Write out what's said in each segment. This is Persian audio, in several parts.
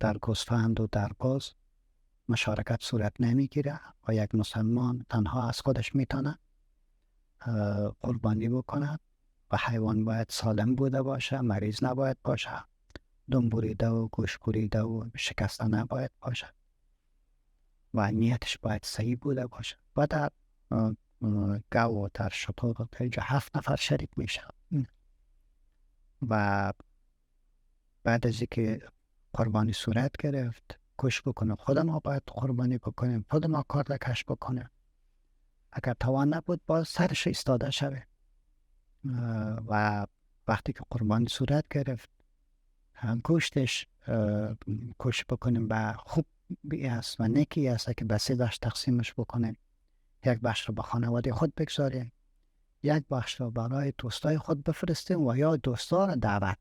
در گوسفند و در باز مشارکت صورت نمیگیره و یک مسلمان تنها از خودش میتونه قربانی بکنه و حیوان باید سالم بوده باشه، مریض نباید باشه، دم بریده و گوش بریده و شکسته نباید باشه و نیتش باید صحیح بوده باشه. و در گاو و در شتر و در 7 نفر شریک میشه. و بعد از اینکه قربانی صورت گرفت کش بکنه، خود ما باید قربانی بکنیم، خود ما کار کش بکنیم. اگر توان نبود باز سرش ایستاده شوه. و وقتی که قربانی صورت گرفت هم گوشتش کش بکنیم و خوب است و نکی است که به 3 بخش تقسیمش بکنیم. یک بخش رو به خانواده خود بگذاریم، یک بخش رو برای دوستای خود بفرستیم و یا دوستا رو دعوت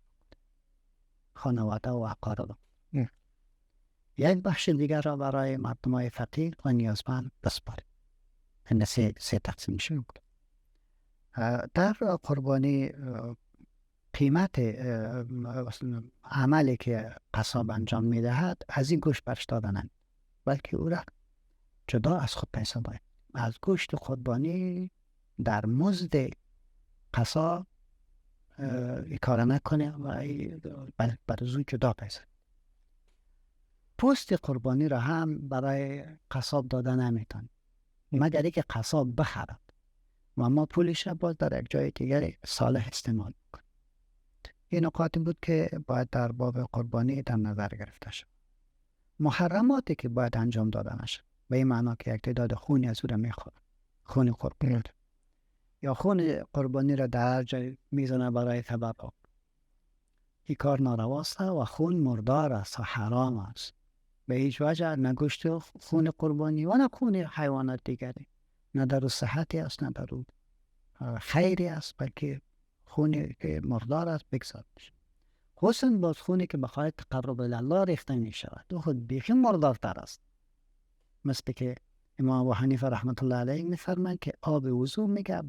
خانواده و اقارب، یک بخش دیگر را برای مردمای فقیر و نیازمند بسپاریم. این سه تقسیم میشه. در قربانی قیمت عملی که قصاب انجام میدهد از این گوشت برش دادنند، بلکه او را جدا از خود پیسه باید از گوشت قربانی در مزد قصاب کار نکنه و برای او جدا پیسه. پوست قربانی را هم برای قصاب داده نمیتون، مگر اینکه قصاب بخرد و ما پولش را باز در یک جای دیگر صالح استعمال بکنیم. این نکاتی بود که باید در باب قربانی در نظر گرفته شد. محرماتی که باید انجام داده نشد به این معنا که یک تعداد خونی از او را میخورد، خون قربانی یا خون قربانی را در جای میزنه برای تبرک، این کار نارواست و خون مردار است و حرام است. به هیچ وجه نه گوشت خون قربانی و نه خون حیوانات دیگری، نه در صحتی است نه در خیری است، بلکه خونی که مردار است بگذار میشه. خصوصا باز خونی که بخواهد تقرب الله ریخته می شود و خود بیخی مردارتر است. مثل که امام ابو حنیفه رحمت الله علیه میفرمایند که آب وضو میگه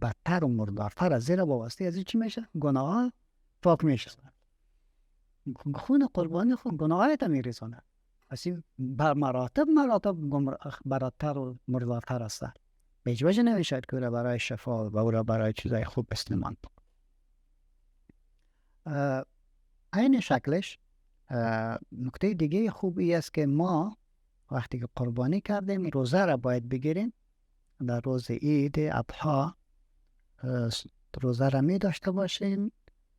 بدتر و مردارتر از، زیرا با واسطه از این چی میشه؟ گناه پاک میشه. خون قربانی خون گناه تا میریزاند، پس این بر مراتب براتر و مردارتر است. به هیچ وجه نمیشد که او را برای شفا و او را برای چیزای خوب استعمال بکنه. عین شکلش نکته دیگه خوبی است که ما وقتی که قربانی کردیم روزه را باید بگیریم. در روز عید اضحی روزه را می داشته باشیم.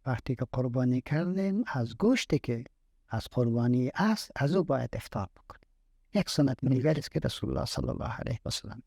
وقتی که قربانی کردیم از گوشتی که از قربانی است از او باید افطار بکنیم. یک سنت دیگر است که رسول الله صلی الله علیه و سلم.